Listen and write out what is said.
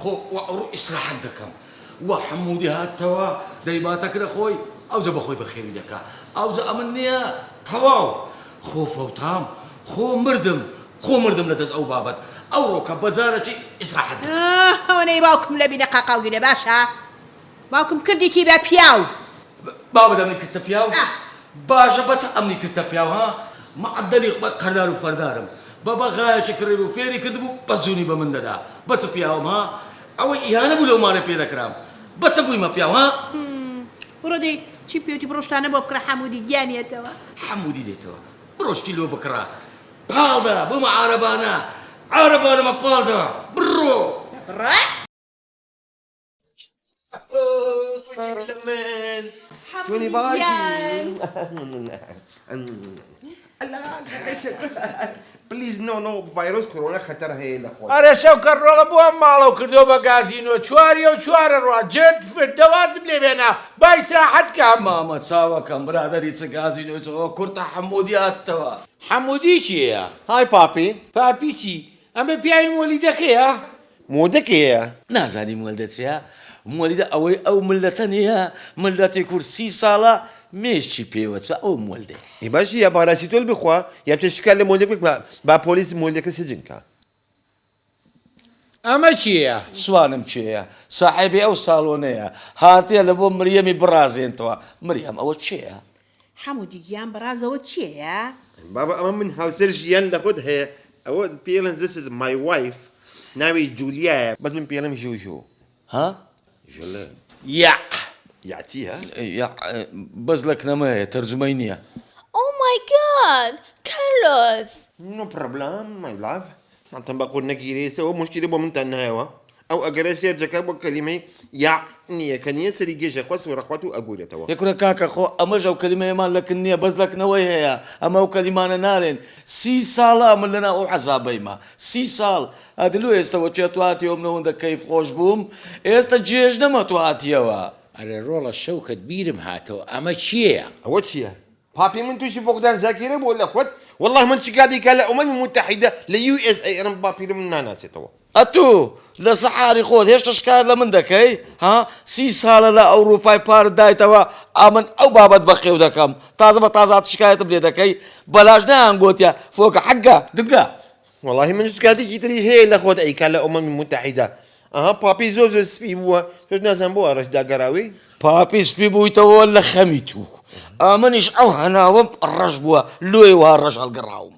خۆ وا ئەوڕۆ ئیسراحەت دەکەم. وا حەموودی هاتەوە دەیباتە کرە خۆی ئەوجە بە خۆی بەخێوی دەکا. ئەوجە ئەمن نییە تەواو. خۆ فەوتام، خۆ مردم، خۆ مردم لە دەست ئەو بابەت. ئەوڕۆکە بە جارەکی ئیسراحەت دەکەم. ئەوەنەی باوکم لە بینە قاقاو گرێ باشە باوکم کردیتی بە پیاو. بابت ئەمنی کردتە پیاو؟ باشە بە چ ئەمنی کردتە پیاو ها؟ معەدەلی قەردار و فەردارم بە بەغایەکی کڕیبوو فێری کردبوو بەس جونی بە من دەدا بە چ پیاوم ها؟ ئەوەی ئیهانە بوو لەو ماڵێ پێ دەکرام بە چ بوویمە پیاو ها؟ بڕۆ دەی چی پێوتی بڕۆ شتانە بۆ بکڕە حەموودی گیان یەتەوە. حەموودی دێتەوە بڕۆ شتی لۆ بکڕە پاڵدە بوومە عارەبانە عارەبانەمە پاڵدە بڕۆ. بڕۆ. ئەرێ شەوکە ڕۆڵە بۆ ئەم ماڵەو کردوە بە گازینۆ چواریە و چوارە ڕوا جرت فرت دە وازم لێ بێنە با ئیسراحەت کەم. مامە چاوەکەم برادەری چ گازینۆی چ ئەوە کورتە حەمودی هاتتەوە. حەمودی کێیە؟ های پاپی. پاپی چی؟ ئەمە پیاوی مۆلیدەکەیە؟ مۆدە کێیە؟ نازانی مۆلدە چیە؟ مۆلیدە ئەوەی ئەو مللەتە نیە مللەتی کورد سی ساڵە مێشکی پێوە چوە ئەوە مۆلدەیە. ئێ باشە یا پاراسیتۆل بخوا یا بچە شکات لە مۆلدە بکە با پۆلیس مۆلدەکە سجن کا. ئەمە کێیە؟ سوانم کێیە؟ ساحێبی ئەو ساڵۆنەیە هاتیە لە بۆ مریەمی بڕازێنتەوە مریەم ئەوە کێیە؟ حەمودی گیان بەڕازەوە کێیە؟ بابە ئەمە من هاوسەر ژیان لەخۆت هەیە ئەوە پێڵێن this is my wife ناوی جولیایە بەس من پێڵێم ژوژو. ها؟ ژلە. یەع. یەع چییە؟ یەع بەس لەکنەمەیە تەرجومەی نییە. Oh my God کارلۆس. No problem my love ماڵتان بە قوڕ نەگیرێسەوە موشکیلە بۆ منتان نایەوە ئەو ئەگەرە سێرجەکە بۆ کەلیمەی یاع نییە کە نییە سەری گێژە خوا سوڕەخوات و ئەگورێتەوە. ئێ کورە کاکە خۆ ئەمەش ئەو کەلیمەیەمان لە کن نییە بەس لەکنەوەی هەیە ئەمە ئەو کەلیمانە نارێن سی ساڵە من لەناو ئەو عەزابەیمە سی ساڵ ئەدی لۆ ئێستە وەچێ تۆ هاتیەوە من ئەوەندە کەیف خۆش بووم ئێستە جێژنەمە تۆ هاتیەوە. ئەرێ ڕۆڵە شەوکەت بیرم هاتەوە ئەمە کێیە؟ ئەوە چیە پاپی من توشی فقدان زاکیرە بووە لە خۆت واللە من چ کاتێکا لە ئومەمی موتەحیدە لە یو ئێس ئەی ئەرم باپیرم من ناناسێتەوە. ئەتوو لە سەحاری خۆت هێشتا شکایەت لە من دەکەی ها سی سالە لە ئەوروپای پارت دایتەوە ئەمن ئەو بابەت بەخێو دەکەم تازە بە تازە هات شکایەتم لێ دەکەی بەلاش نەیان گۆتیە فۆکە حەگە دگە. وەڵاهی من شکاتێکی تریش هەیە لە خۆت ئەیکا لە ئومەمی موتەحیدە ئەها پاپی زۆر زۆر سپی بووە تۆش نازانم بۆ ڕەش داگەراوی. پاپی سپی بوویتەوە لە خەمی توو ئەمنیش ئەو هەناوەم ڕەش بووە لۆیە وا ڕەش هەڵگەڕاوم.